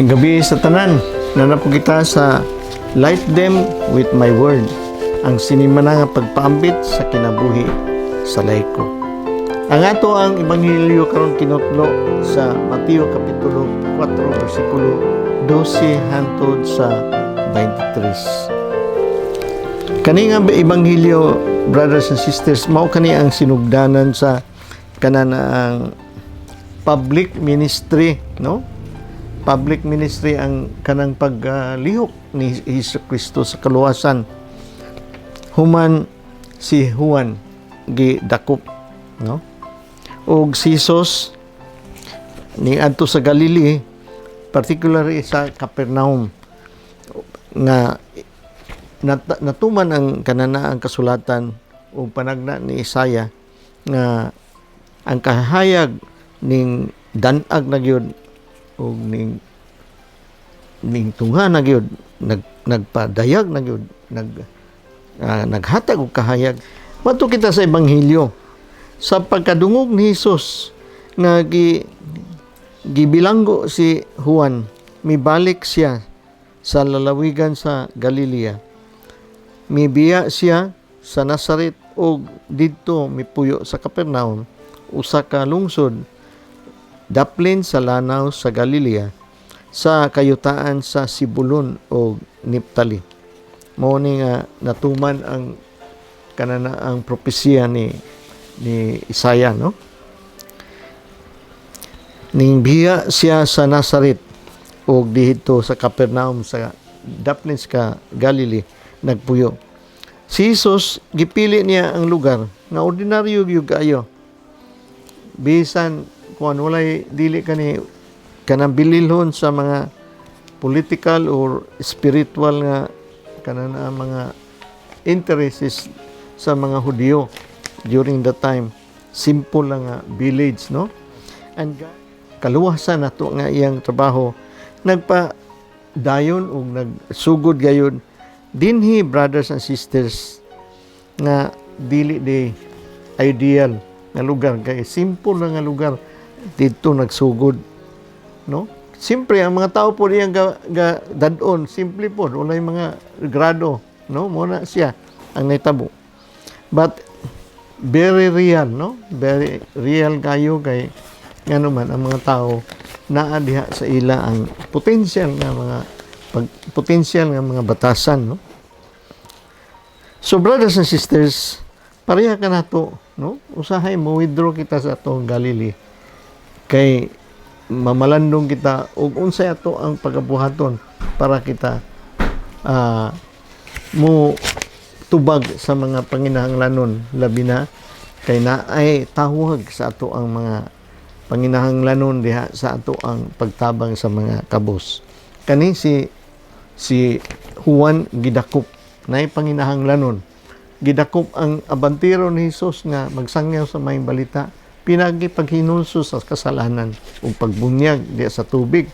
Gabi sa tanan, naa po kita sa Light Them with My Word, ang sinimana nga pagpaambit sa kinabuhi sa laiko. Ang ato ang ebanghelyo karon kinutlo sa Mateo kapitulo 4 bersikulo 12 hangtod sa 23. Kani nga ebanghelyo, brothers and sisters, mao kani ang sinugdanan sa kanan ang public ministry, no? Public ministry ang kanang paglihok ni Hesus Kristo sa kaluwasan human si Juan gidakop, no? Og si Jesus ni adto sa Galilee, particularly sa Capernaum, nga natuman ang kanana ang kasulatan o panagna ni Isaiah nga ang kahayag ning danag na gyud og ning tungha na gyud, nagpadayag na gyud, naghatag og kahayag. Madto kita sa ebanghelyo. Sa pagkadungog ni Hesus nga gibilanggo si Juan, mibalik siya sa lalawigan sa Galilea. Mibiya siya sa Nazaret og didto mipuyo sa Capernaum, usa ka lungsod daplin sa lanaw sa Galilea, sa kayutaan sa Sibulon o Neptali. Mao ni nga natuman ang kanana ang propesiya ni Isaiah, no? Ning biya siya sa Nazaret og didto sa Capernaum sa daplin sa Galilee nagpuyo. Si Jesus, gipili niya ang lugar nga ordinaryo gyud kaayo. Bisan kuan, walay, dili kani kanang bililhon sa mga political or spiritual nga kanang mga interests sa mga Hudiyo during the time. Simple lang nga village, no? And kaluwasan nato nga iyang trabaho nagpa dayon ug nagsugod gayon dinhi, brothers and sisters, nga dili di ideal nga lugar kay simple lang nga lugar didto nagsugod, no? Siyempre ang mga tao po diyang ga dad-on, simple po, walay mga grado, no? Mo na siya ang nahitabo, but very real, no? Very real kayo kay ngano man ang mga tao naa diha sa ila ang potential nga mga potential nga mga batasan, no? So brothers and sisters, pareha ka nato, no? Usahay mo withdraw kita sa atong Galilee kay mamalandong kita ug unsay ato ang pagabuhaton para kita mo tubag sa mga panginahanglanon, labi na kay naay tawag sa ato ang mga panginahanglanon diha sa ato ang pagtabang sa mga kabos. Kani si Juan gidakop, naay panginahanglanon. Gidakop ang abantero ni Hesus nga magsangyaw sa maayong balita pinagi paghinulsol sa kasalanan ug pagbunyag diha sa tubig.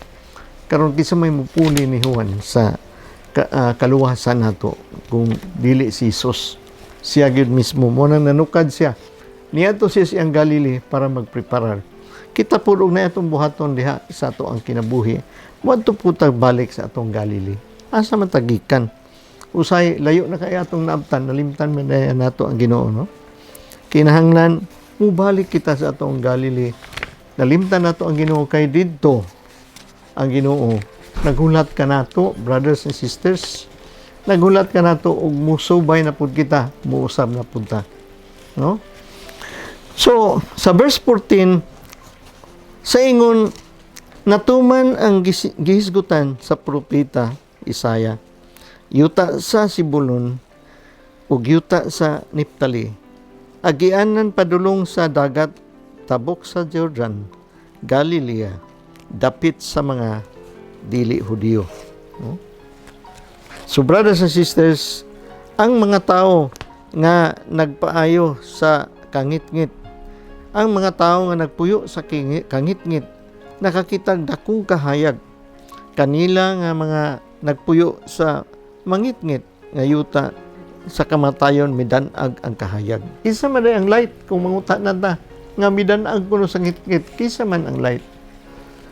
Karon, kinsa may mupuli ni Juan sa kaluwasan nato kung dili si Jesus? Siya gyud mismo mo nang nanukad siya. Niadto siya siyang Galilee para magpreparar. Kita pud og na atong buhaton diha sa ato ang kinabuhi, moadto pud tag balik sa atong Galilee. Asa man tagikan? Usay layo na kay atong naabtan, nalimtan man na nato ang Ginoo, no? Kinahanglan mubalik kita sa atong Galilee. Nalimtan nato ang Ginoo kay didto ang Ginoo naghulat kanato, brothers and sisters. Naghulat kanato ug musubay na pud kita, muusab na pud ta, no? So, sa verse 14, sa ingon, natuman ang gihisgutan sa propeta Isaiah, yuta sa Sibulon ug yuta sa Neptali, agianan padulong sa dagat, tabok sa Jordan, Galilea, dapit sa mga dili Hudiyo, no? So brothers and sisters, ang mga tao nga nagpaayo sa kangitngit, ang mga tao nga nagpuyo sa kangitngit, nakakitag dakong kahayag. Kanila nga mga nagpuyo sa mangitngit nga yuta sa kamatayon, midanag ang kahayag. Kinsa man ang light? Kung manguta na ta nga midanag kuno sa ngitngit, kinsa man ang light?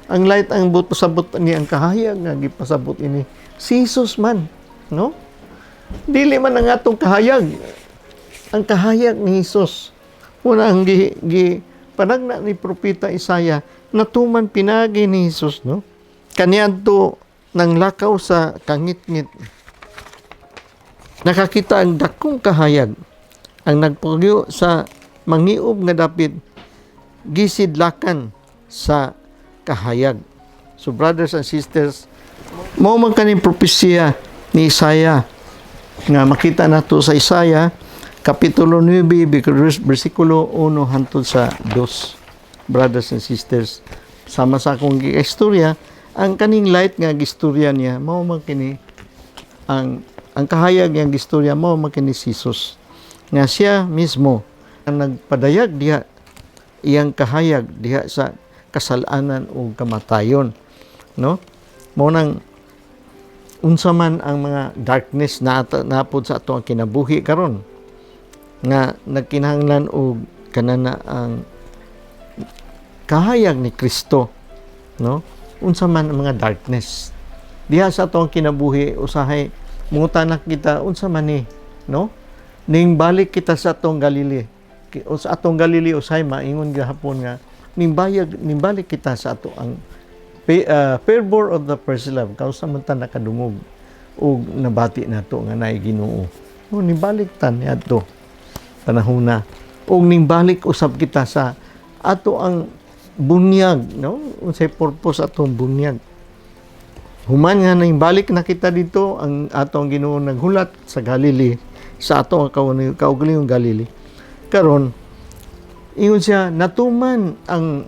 Ang light ang buot pasabot ni, ang kahayag nga gipasabot ini si Jesus man, no? Dili man ang atong kahayag. Ang kahayag ni Jesus. Una ang gi panagna ni Propeta Isaiah natuman pinagi ni Jesus, no? Kaniadto nang lakaw sa kangitngit, nakakita ang dakong kahayag. Ang nagpugyo sa mangiob nga dapit gisidlakan sa kahayag. So brothers and sisters, mao man kaning propesiya ni Isaiah nga makita nato sa Isaiah kapitulo 9 bersikulo 1 hangtod sa 2. Brothers and sisters, sama sa akong giistorya, ang kaning light nga gistorya niya mao man kini ang kahayag nga gistorya, mao man kini si Jesus nga siya mismo ang nagpadayag diha iyang kahayag diha sa kasalanan o kamatayon, no? Mao nang unsa man ang mga darkness na napod sa ato ang kinabuhi karon nga nagkinahanglan og kanana ang kahayag ni Kristo, no? Unsa man ang mga darkness diha sa ato ang kinabuhi, usahay mangutana kita unsa man ni, no? Ning balik kita sa atong Galili, o sa atong Galili, usahay maingon gihapon nga ning bayag ning balik kita sa ato ang fervor of the first love, kausa man ta nakadungog ug nabati nato nga naay Ginoo, no? Ning balik ta niadto panahona ug ning balik usab kita sa ato ang bunyag, no? Unsay purpose atong bunyag? Human nga ning balik na kita dito, ang atong Ginoo naghulat sa Galilee, sa ato ang kaugalingong Galilee. Karon ingon siya, natuman ang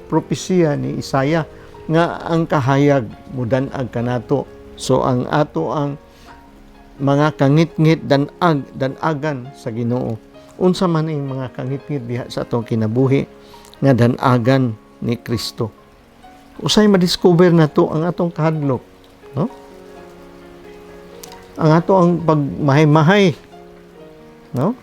propesiya ni Isaiah nga ang kahayag mudan-ag kanato. So ang ato ang mga kangitngit dan-ag dan-agan sa Ginoo. Unsa man ang mga kangitngit diha sa atong kinabuhi nga dan-agan ni Kristo? Usay madiscover nato ang atong kahadlok, no? Ang ato ang pagmahay-mahay, no?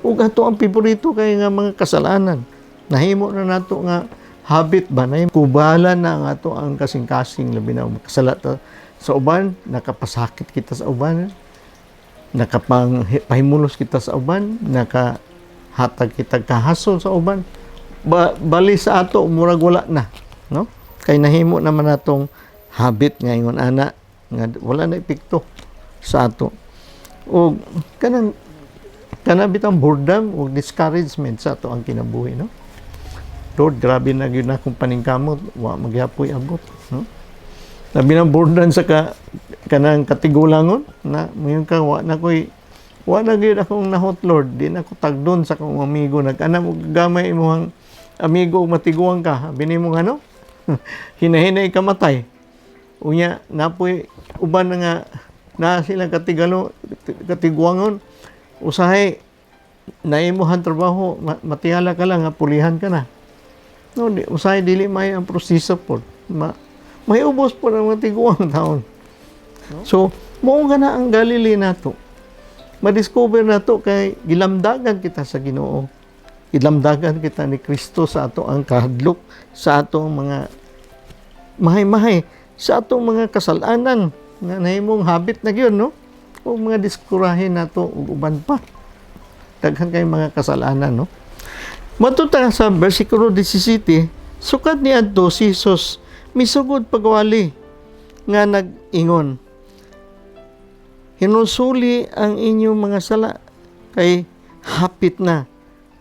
Ug ato ang paborito kay nga mga kasalanan, nahimo na nato nga habit ba na kubala na ang ato ang kasing-kasing, labi na makasala ta sa uban, nakapasakit kita sa uban, nakapang pahimulos kita sa uban, nakahatag kita kahasol sa uban ba, bali sa ato murag wala na, no? Kay nahimo naman natong habit nga ingon ana nga wala na epekto sa ato. O kanang kana bitang boredom o discouragement sa ato ang kinabuhi, no? Lord, grabe na gyud na akong paningkamot, wa magyapoy abot, no? Labi na boredom sa ka kanang katigulangon na moingon ka, wa na koy, wa na gyud akong nahot, Lord, di na ko tagdon sa akong amigo. Nag-ana mo gamay imong amigo ug matiguang ka, bini mo ano, hinahinay kamatay. Unya napoy uban na nga na sila katigalo katiguangon, usahay naimuhan trabaho, matingala ka lang nga pulihan ka na, no? Di, usahay dili may ang proseso po, may ubos po ng mga tiguang taon, no? So mao nga na ang Galilee nato madiscover nato kay gilamdagan kita sa Ginoo, gilamdagan kita ni Kristo sa ato ang kahadlok, sa atong mga mahay-mahay, sa atong mga kasalanan nga nahimong habit na gyud, no? O mga diskurahin nato ug uban pa, daghan kay mga kasalanan, no? Matud ta sa versikulo 17, sukad ni adto si Jesus misugod pagwali nga nag-ingon, "Hinulsuli ang inyong mga sala kay hapit na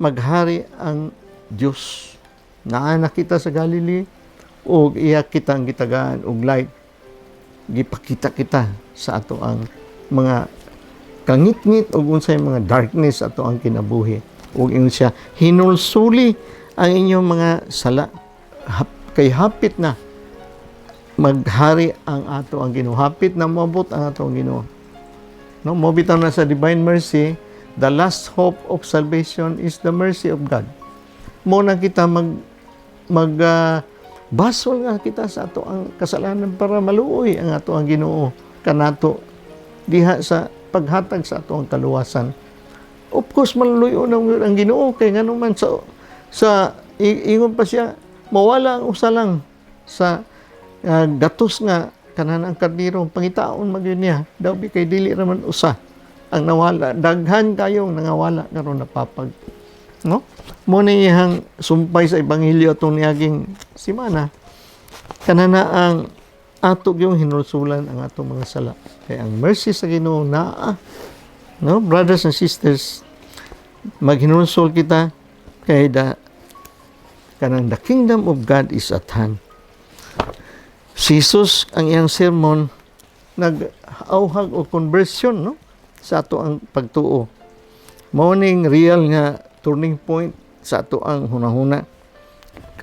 maghari ang Dios." Naa na kita sa Galilee ug iya kita ang gitagaan og light, gipakita kita sa ato ang mga kangitngit ug unsay mga darkness ato ang kinabuhi. Ug ingon siya, "Hinulsuli ang inyong mga sala kay hapit na maghari ang ato ang Ginoo, hapit na moabot ang ato ang Ginoo," no? Mo bitaw na sa divine mercy, the last hope of salvation is the mercy of God. Mo na kita mag mag basol nga kita sa ato ang kasalanan para maluoy ang ato ang Ginoo kanato diha sa paghatag sa ato ang kaluwasan. Of course, maluluyo na ang Ginoo kay ngano man sa ingon pa siya. Mawala ang usa lang sa gatos nga kanan ang karniro, pangitaon magyud niya. Daw bi kay dili raman usa ang nawala, daghan kayong nangawala karon napapag, no? Mo ni iyang sumpay sa ebanghelyo atong niaging simana, kanana ang ato yung hinulsulan ang atong mga sala kay ang mercy sa Ginoo naa, no? Brothers and sisters, maghinulsol kita kay the kanang the kingdom of God is at hand. Si Jesus, ang iyang sermon nag-auhag og conversion, no, sa ato ang pagtuo. Mao ning real nga turning point sa ato ang hunahuna.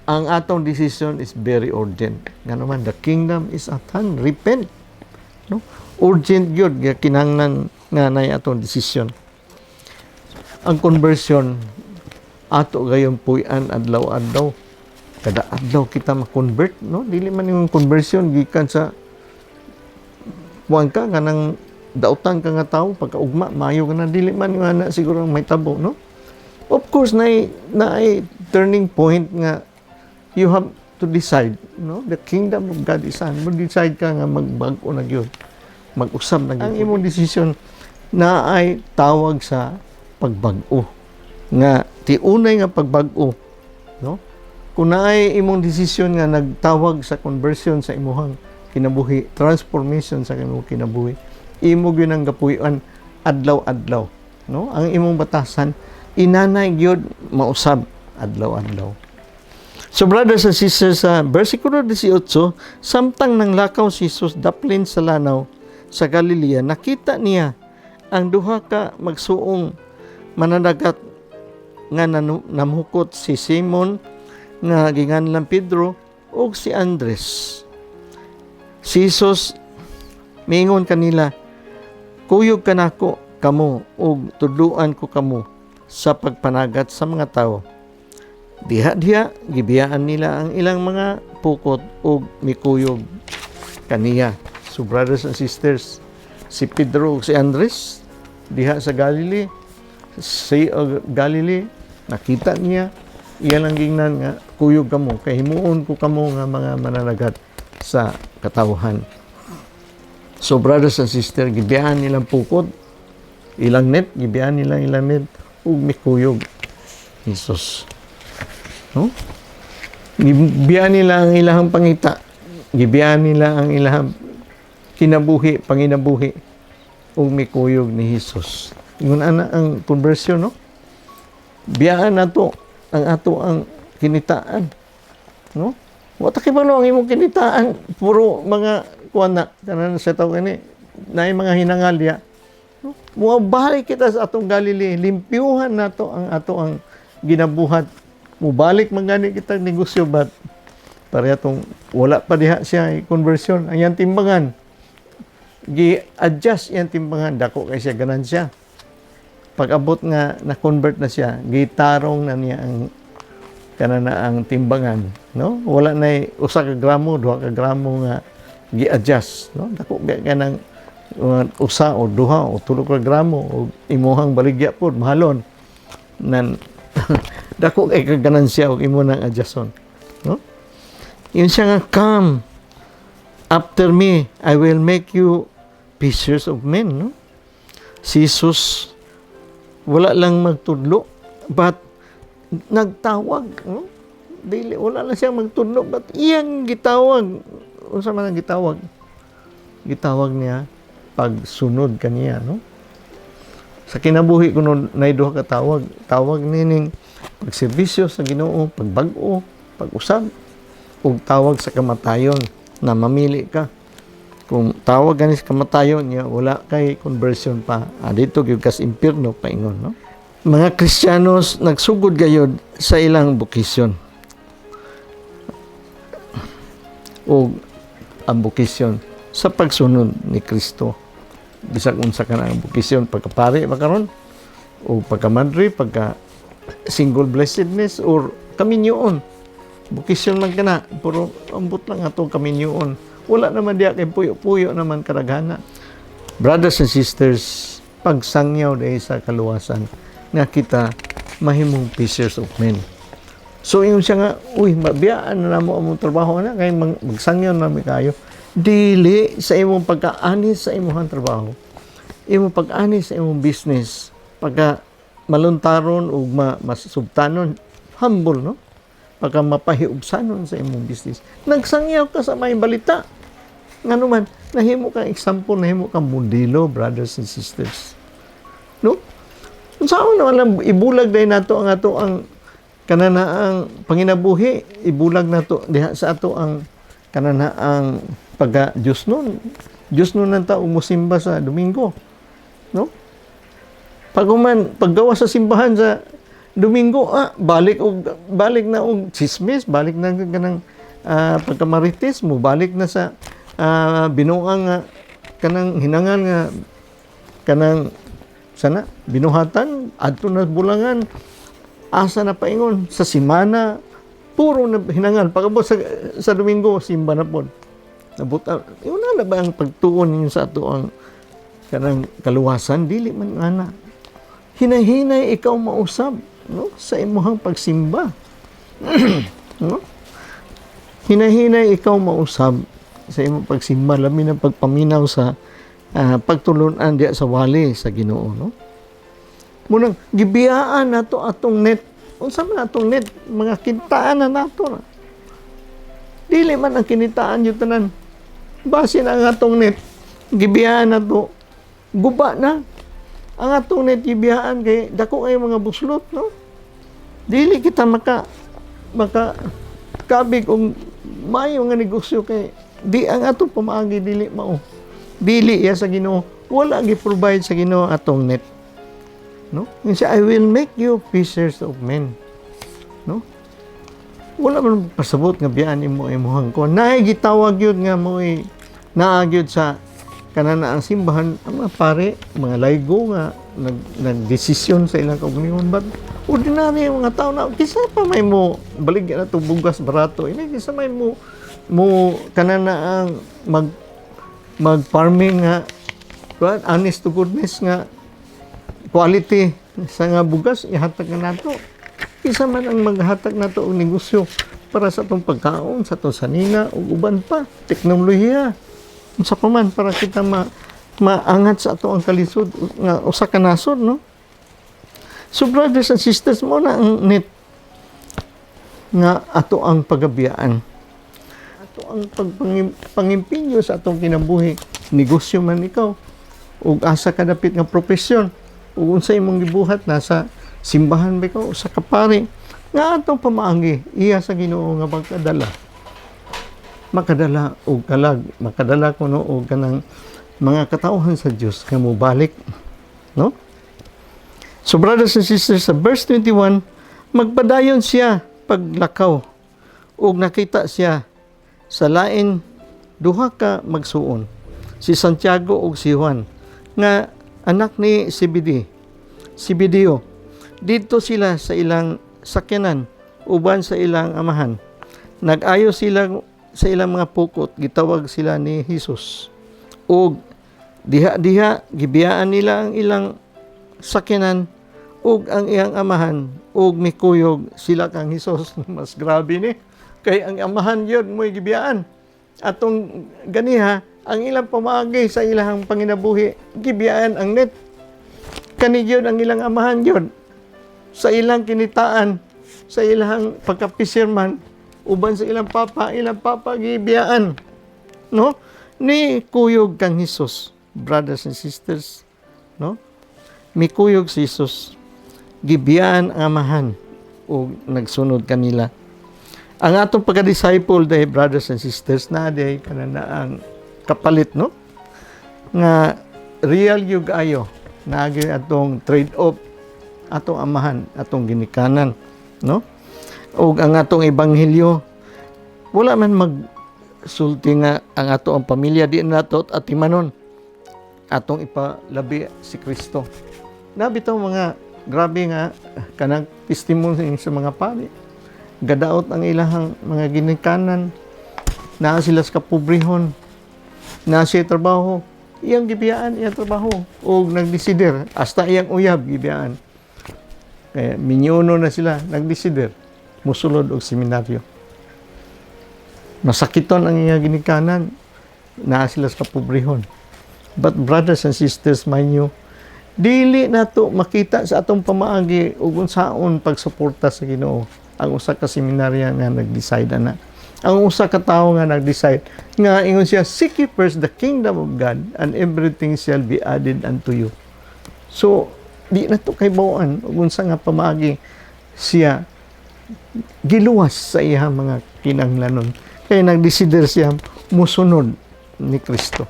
Ang atong decision is very urgent. Ngano man, the kingdom is at hand. Repent, no? Urgent gyud nga kinahanglan nga nay atong decision. Ang conversion ato gayong puy-an adlaw-adlaw. Kada adlaw kita ma-convert, no? Dili man yung conversion gikan sa kuan ka kanang dautan ka nga tawo, pagkaugma maayo ka na. Dili man yung ana siguro ang may tabo, no? Of course naay turning point nga you have to decide, no? The kingdom of God is on. Mo decide ka nga magbag-o na gyud, mag-usab na gyud. Ang imong decision na ay tawag sa pagbag-o nga tiunay nga pagbag-o, no? Kung naay imong desisyon nga nagtawag sa conversion sa imuhang kinabuhi, transformation sa imong kinabuhi, imo gyud ang gapuy-an adlaw-adlaw, no? Ang imong batasan inanay gyud mausab adlaw-adlaw. So brothers and sisters, sa versikulo 18, samtang nanglakaw si Jesus daplin sa lanaw sa Galilea, nakita niya ang duha ka magsuong mananagat nga namhukot, si Simon nga ginganlan Pedro ug si Andres. Si Jesus miingon kanila, "Kuyog kanako kamo ug tudluan ko kamo sa pagpanagat sa mga tawo." Diha-diha gibiyaan nila ang ilang mga pukot ug mikuyog kaniya. So brothers and sisters, si Pedro ug si Andres diha sa Galilee, Sea of Galilee, nakita niya, iya lang gingnan nga, "Kuyog kamo kay himuon ko kamo nga mga mananagat sa katawhan." So brothers and sisters, gibiyaan nilang pukot, ilang net, gibiyaan nilang ilang net ug mikuyog Jesus. No? Gibiyaan nila ang ilahang pangita. Gibiyaan nila ang ilahang kinabuhi, panginabuhi ug mikuyog ni Jesus. Ingon ana ang conversion, no? Biyaan nato ang ato ang kinitaan. No? Wa ta kibalo ang imong kinitaan, puro mga kuan na kanan sa tawo kani naay mga hinangal diya. No? Muabalik kita sa atong Galilee, limpyuhan nato ang ato ang ginabuhat. Mubalik man gani kita negosyo, but pareha tong wala pa diha siya conversion. Ang iyang timbangan, gi-adjust iyang timbangan, dako kay siya ganansya. Pag abot nga na-convert na siya, gitarong na niya ang kanana ang timbangan, no? Wala na 1 ka gramo, 2 ka gramo nga gi-adjust, no? Dako kay kanang 1 o 2 o 3 ka gramo o imuhang baligya pod mahalon nan dako kay kaganansya og imo nang adjuston, no? Yun siya nga, "Come after me, I will make you fishers of men," no? Si Jesus wala lang magtudlo but nagtawag, no? Dili, wala lang siya magtudlo but iyang gitawag. Unsa man ang gitawag? Gitawag niya pagsunod kaniya, no? Sa kinabuhi kuno nay duha ka tawag. Tawag nining pagserbisyo sa Ginoo, pagbag-o, pag-usab, ug tawag sa kamatayon na mamili ka. Kung tawag gani sa kamatayon niya, wala kay conversion pa. Ah, dito gyud kas impierno paingon, no? Mga Kristiyanos nagsugod gayod sa ilang bokisyon. O ang bokisyon sa pagsunod ni Kristo. Bisag unsa ka na ang bokisyon, pagkapari ba karon o pagkamadre, pagka single blessedness or kaminyoon. Bokisyon man kana, pero ambot lang atong kaminyoon. Wala naman diya kay puyo-puyo naman karaghana. Brothers and sisters, pagsangyaw dahil sa kaluwasan nga kita mahimong fishers of men. So ingon siya nga, "Uy, mabiyaan na namo among trabaho na kay magsangyaw na mi kayo." Dili sa imong pagkaani sa imong trabaho. Imong pag-ani sa imong business, pagka maluntaron ug masubtanon, humble, no? Pagka mapahiubsanon sa imong business. Nagsangyaw ka sa may balita. Ngano man, nahimo kang example, nahimo kang modelo, brothers and sisters. No? Unsaon naman lang ibulag day nato ang ato ang kananaang panginabuhi, ibulag nato diha sa ato ang kananaang pagka Diyos nun. Diyos nun ang tao musimba sa Domingo. No? Pag human, paggawa sa simbahan sa Domingo, balik na og chismis, balik na kanang pagkamarites mo, balik na sa binuang nga kanang hinangan nga kanang sana binuhatan adto na bulangan, asa na paingon sa simana, puro na hinangan. Pag-abot sa Domingo, simba na pod. Nabuta yun na ba ang pagtuon ninyo sa ato ang kanang kaluwasan? Dili man ana. Hinahinay ikaw mausab, no, sa imuhang pagsimba, no? Hinahinay ikaw mausab sa imong pagsimba, labi na pagpaminaw sa pagtulunan diya sa wali sa Ginoo, no? Munang gibiyaan nato atong net. Unsa man atong net? Mga kintaan na nato na. Dili man ang kinitaan yung tanan. Base na ang atong net, gibiyaan nato, guba na ang atong net. Gibiyaan kay dako kay mga buslot, no? Dili kita maka kabig og maayo nga negosyo kay di ang atong pamaagi, dili mao, dili iya sa Ginoo. Wala gi-provide sa Ginoo atong net, no? Yung siya, "I will make you fishers of men," no? Wala man pasabot nga biyaan imo imuhang kuan. Naay gitawag yun nga mo'y naa gyud sa kanana ang simbahan, ang mga pare, mga laygo nga nagdesisyon sa ilang kaugalingon, but ordinary ang mga tao na kisa pa may mo baligya na itong bugas barato ini, kisa may mo mo kanana ang mag mag farming nga kuan, honest to goodness nga quality sa nga bugas ihatag na nato, kisa man ang maghatag nato og negosyo para sa atong pagkaon, sa atong sanina ug uban pa, teknolohiya, unsa pa man para kita maangat sa ato ang kalisod nga usa ka nasod, no? So brothers and sisters, mo na ang net nga ato ang pagabiyaan, ato ang pagpangimpenyo sa atong kinabuhi, negosyo man ikaw ug asa ka dapit nga propesyon ug unsa imong gibuhat, nasa simbahan ba ikaw, usa ka pare, nga atong pamaagi iya sa Ginoo nga pagkadala, makadala og kalag, makadala kuno og kanang mga katawhan sa Dios nga mobalik, no? So brothers and sisters, sa verse 21, magpadayon siya paglakaw ug nakita siya sa lain duha ka magsuon, si Santiago ug si Juan nga anak ni Zebedeo. Didto sila sa ilang sakyanan uban sa ilang amahan. Nag-ayo sila sa ilang mga pukot. Gitawag sila ni Hesus. Ug diha-diha gibiyaan nila ang ilang sakyanan ug ang iyang amahan ug mikuyog sila kang Hesus. Mas grabe ni kay ang amahan yun mo'y gibiyaan. Atong ganiha, ang ilang pamaagi sa ilang panginabuhi, gibiyaan ang net. Kani gyud ang ilang amahan yun sa ilang kinitaan, sa ilang pagka-fisherman uban sa ilang papa, ilang papa gibiyaan, no? Ni kuyog kang Hesus, brothers and sisters, no? Mikuyog si Hesus, gibiyaan ang amahan ug nagsunod kanila. Ang atong pagka-disciple day, brothers and sisters, na day kanana ang kapalit, no, nga real gyud ayo naagi atong trade off, atong amahan, atong ginikanan, no? Ug ang atong ebanghelyo, wala man mag sulti nga ang ato ang pamilya di nato atimanon, atong ipalabi si Kristo. Nabitaw mga grabe nga kanang testimony sa mga pari, gadaot ang ilahang mga ginikanan, naa sila sa kapobrehon, naa siya trabaho, iyang gibiyaan iyang trabaho ug nagdesider, hasta iyang uyab gibiyaan kaya minyuno na sila, nagdesider. Musulod og seminaryo. Masakiton ang iyang ginikanan, naa sila sa kapobrehon. But brothers and sisters, mind you, dili nato makita sa atong pamaagi ug unsaon pagsuporta sa Ginoo ang usa ka seminarya nga nag-decide ana. Ang usa ka tawo nga nag-decide nga ingon siya, "Seek ye first the kingdom of God and everything shall be added unto you." So, di na to kaybaw-an ug unsa nga pamaagi siya giluwas sa iyang mga kinanglanon. Kaya nagdesider siya musunod ni Kristo.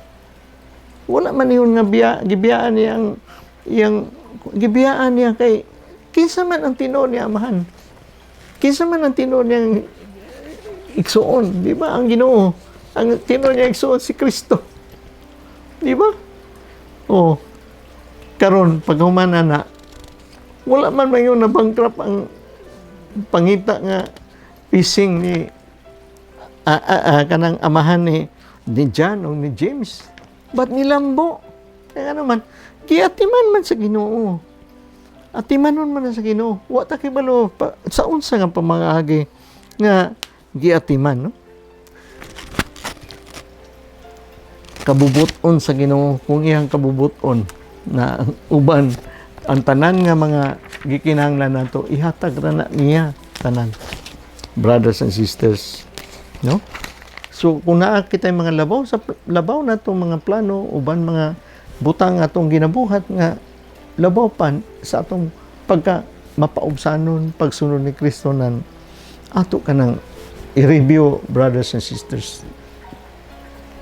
Wala man yun nga biya, gibiyaan niya ang iyang gibiyaan niya kay kinsa man ang tinuod niya amahan. Kinsa man ang tinuod niyang igsuon, di ba? Ang Ginoo. Ang tinuod niya igsuon si Kristo. Di ba? Oh. Karon paghuman na, wala man mayon na bankrupt ang pangita nga fishing ni kanang amahan ni John o ni James. But nilambo. Kaya naman, giatiman man sa Ginoo. Atimanon man na sa Ginoo. Wa ta kibalo pa, sa unsa nga pamaagi nga giatiman, no? Kabubuton sa Ginoo, kung iyang kabubuton na ang uban ang tanan nga mga gikinahanglan nato, ihatag ra na niya tanan. Brothers and sisters, no? So kung naa kitay mga labaw sa labaw na itong mga plano, uban mga butang atong ginabuhat nga labaw pan sa atong pagka mapaubsanon pagsunod ni Kristo, nan ato ka nang i-review, brothers and sisters.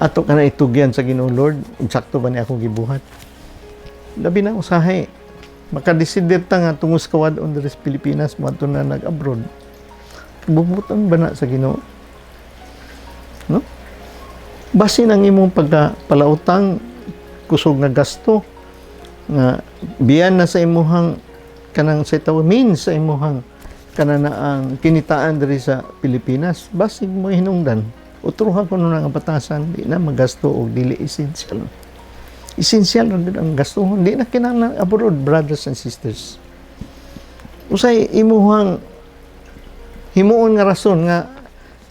Ato ka na itugyan sa Ginoo, "Lord, eksakto ba ni akong gibuhat?" Labi na usahay makadesider ta nga tungos kawad-on diri sa Pilipinas, moadto na nag-abroad. Bubuton ba na sa Ginoo, no? Basin ang imong pagka palautang, kusog nga gasto nga biyan na sa imuhang kanang sa tawag means sa imuhang kanang na ang kinitaan diri sa Pilipinas, basig mo hinungdan, utruha kuno na nga batasan, di na magasto og dili essential. Essential ra gyud ang gastuhon, di na kinahanglan abroad. Brothers and sisters, usay imuhang himuon nga rason nga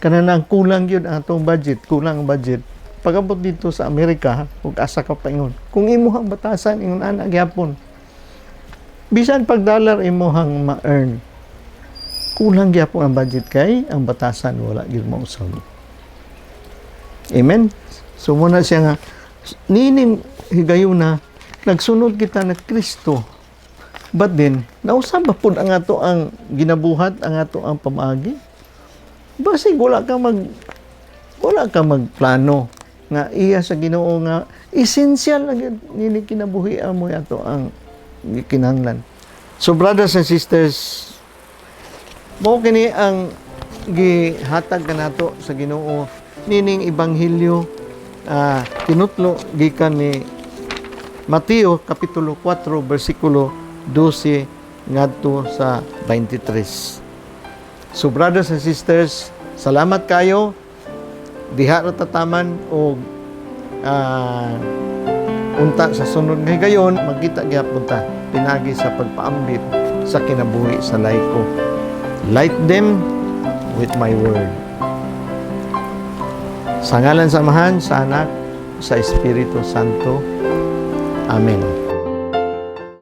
kanang kulang gyud ang atong budget, kulang ang budget pag-abot dito sa Amerika ug asa ka paingon. Kung imuhang batasan ingon ana gyapon, bisan pag dollar imuhang ma-earn, kulang gyapon ang budget kay ang batasan wala gyud mausab. Amen. So muna siya nga nining higayuna nagsunod kita na Kristo. But then, nausab ba pud ang ato ang ginabuhat, ang ato ang pamaagi? Basig wala ka magplano nga iya sa Ginoo nga essential na gyud nini kinabuhi mo ato ang gikinahanglan. So brothers and sisters, mao kini ang gihatag kanato sa Ginoo nining ebanghelyo, tinutlo gikan ni Mateo kapitulo 4 bersikulo 12 ngadto sa 23. So brothers and sisters, salamat kayo. Diha ra tataman og unta sa sunod nga higayon magkita gyapon ta pinagi sa pagpaambit sa kinabuhi sa laiko. Light them with my word. Sa ngalan sa Amahan, sa Anak, sa Espiritu Santo. Amen.